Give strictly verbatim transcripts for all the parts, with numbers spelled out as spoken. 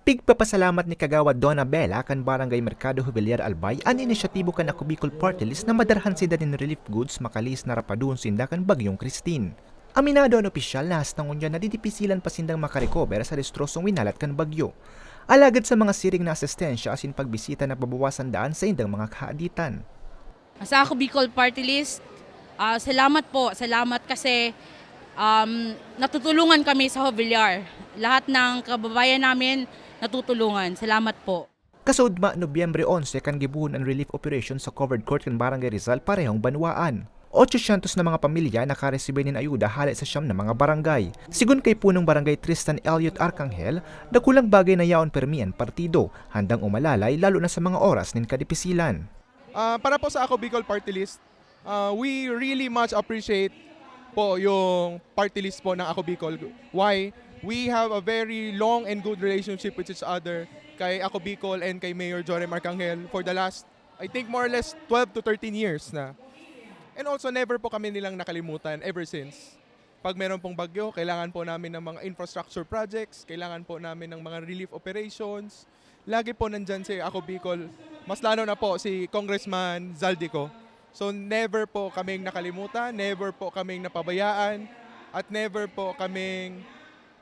Pigpapasalamat ni Kagawad Donna Bella kan Barangay Mercado Jubilar Albay an inisyatibo kan Ako Bicol Party List na madarhan sinda nin relief goods makalihis na rapaduhon sinda kan Bagyong Christine. Aminado an opisyal na hasta ngunyan nadidipisilan pa sindang makarekober sa destrosong winalat kan bagyo. Alagad sa mga siring na asistensya asin pagbisita nababawasan daan saindang mga kahaditan. Sa Ako Bicol Party List, ah, salamat po. Salamat kasi, um, natutulungan kami sa Jovellar. Lahat ng kababayan namin natutulungan. Salamat po. Kasaudma, Nobyembre onse kan gibohon an relief operation sa covered court kan Barangay Rizal, parehong banwaan. Otsosyentos na mga pamilya nakaresibi nin ayuda hale sa siyam na mga barangay. Sigon kay Punong Barangay Tristan Elliot Arcangel, dakulang bagay na yaon permi an partido, handang umalalay lalo na sa mga oras nin kadipisilan. Ah, para po sa Ako Bicol Party List, ah, we really much appreciate po yung party list po ng Ako Bicol. Why? We have a very long and good relationship with each other kay Ako Bicol and kay Mayor Jorim Arcangel for the last, I think, more or less twelve to thirteen years na. And also, never po kami nilang nakalimutan ever since. Pag meron pong bagyo, kailangan po namin ng mga infrastructure projects, kailangan po namin ng mga relief operations. Lagi po nandyan si Ako Bicol, mas lalo na po si Congressman Zaldico. So never po kaming nakalimutan, never po kaming napabayaan, at never po kaming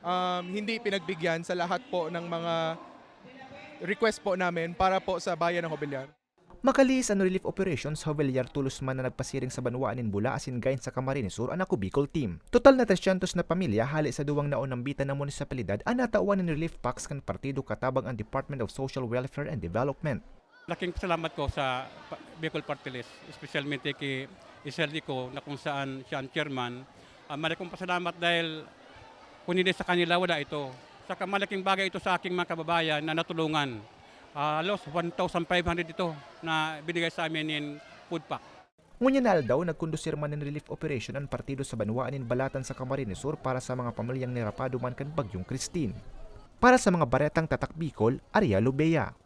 um, hindi pinagbigyan sa lahat po ng mga request po namin para po sa bayan ng Jovellar. Makalihis an relief operation sa Jovellar tolos man na nagpasiring sa banwaan nin Bula asin gayon sa Camarines Sur an Ako Bicol Team. Total na tresyentos na pamilya hale sa duwang naonambitan na munisipalidad an natawan nin relief packs kan partido katabang an Department of Social Welfare and Development. Laking pasalamat ko sa Pa- Bicol Party List, espesyalmente kay Iseldico na kung saan siya ang chairman. Ah, malaki kong pasalamat dahil kung hindi sa kanila, wala ito. Saka malaking bagay ito sa aking mga kababayan na natulungan. Ah, halos one thousand five hundred ito na binigay sa amin in food pack. Ngunyan na aldaw, nagkondusir man nin relief operation an partido sa banwaan nin Balatan sa Camarines Sur para sa mga pamilyang narapado man kan Bagyong Christine. Para sa mga baretang Tatak Bicol, Ariel Lubea.